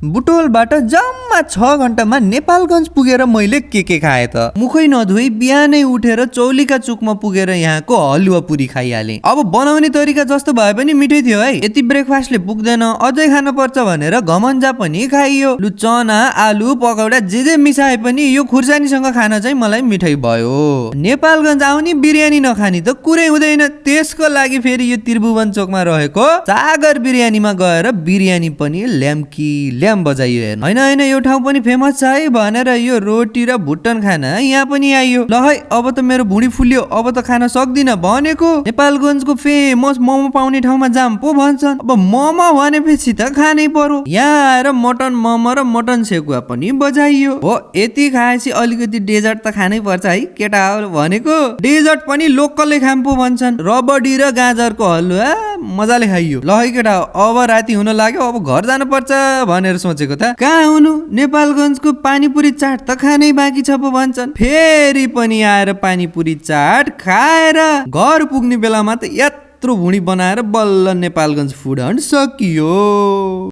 बुटोलबाट जम्मा 6 घण्टामा नेपालगञ्ज पुगेर मैले के खाए त मुखै नधोई बिहानै उठेर चौलिका चुकमा पुगेर यहाँको हलुवा पुरी खाइहाले। अब बनाउने तरिका जस्तो भए पनि मिठै थियो है। यति ब्रेकफास्टले पुग्दैन, अझै खान पर्छ भनेर घमन्जा पनि खाइयो। लु चना आलु पकौडा जे मिसाए पनि यो खुर्सानीसँग खान चाहिँ मलाई मिठै भयो। नेपालगञ्ज आउने बिरयानी नखानी त कुरै हुँदैन। त्यसको लागि फेरि यो त्रिभुवन चोकमा रहेको सागर बिरयानीमा गएर बिरयानी पनि ल्याम्की बजाइयो। हैन यो ठाउँ पनि फेमस छ है भनेर यो रोटी र भुटन खान यहाँ पनि आइयो। ल है अब त मेरो भुँडी फुल्यो, अब त खान सक्दिन भनेको। नेपालगञ्जको फेमस मोमो पाउने ठाउँमा जाम पो भन्छन्। अब मोमो भनेपछि त खानै पर्यो। यहाँ आएर मटन मोमो र मटन सेकुवा पनि बजाइयो। हो यति खाएपछि अलिकति डेजर्ट त खानै पर्छ है केटा हो भनेको। डेजर्ट पनि लोकलले खाम पो भन्छन्। रबडी र गाजरको हलुवा मजाले खाइयो। ल है केटा अब राति हुन लाग्यो, अब घर जानु पर्छ भनेर सोचेको त कहाँ हुनु। नेपालगञ्जको पानीपुरी चाट त खानै बाँकी छ पो भन्छन्। फेरि पनि आएर पानीपुरी चाट खाएर घर पुग्ने बेलामा त यत्रो भुँडी बनाएर बल्ल नेपालगञ्ज फुड हन्ट सकियो।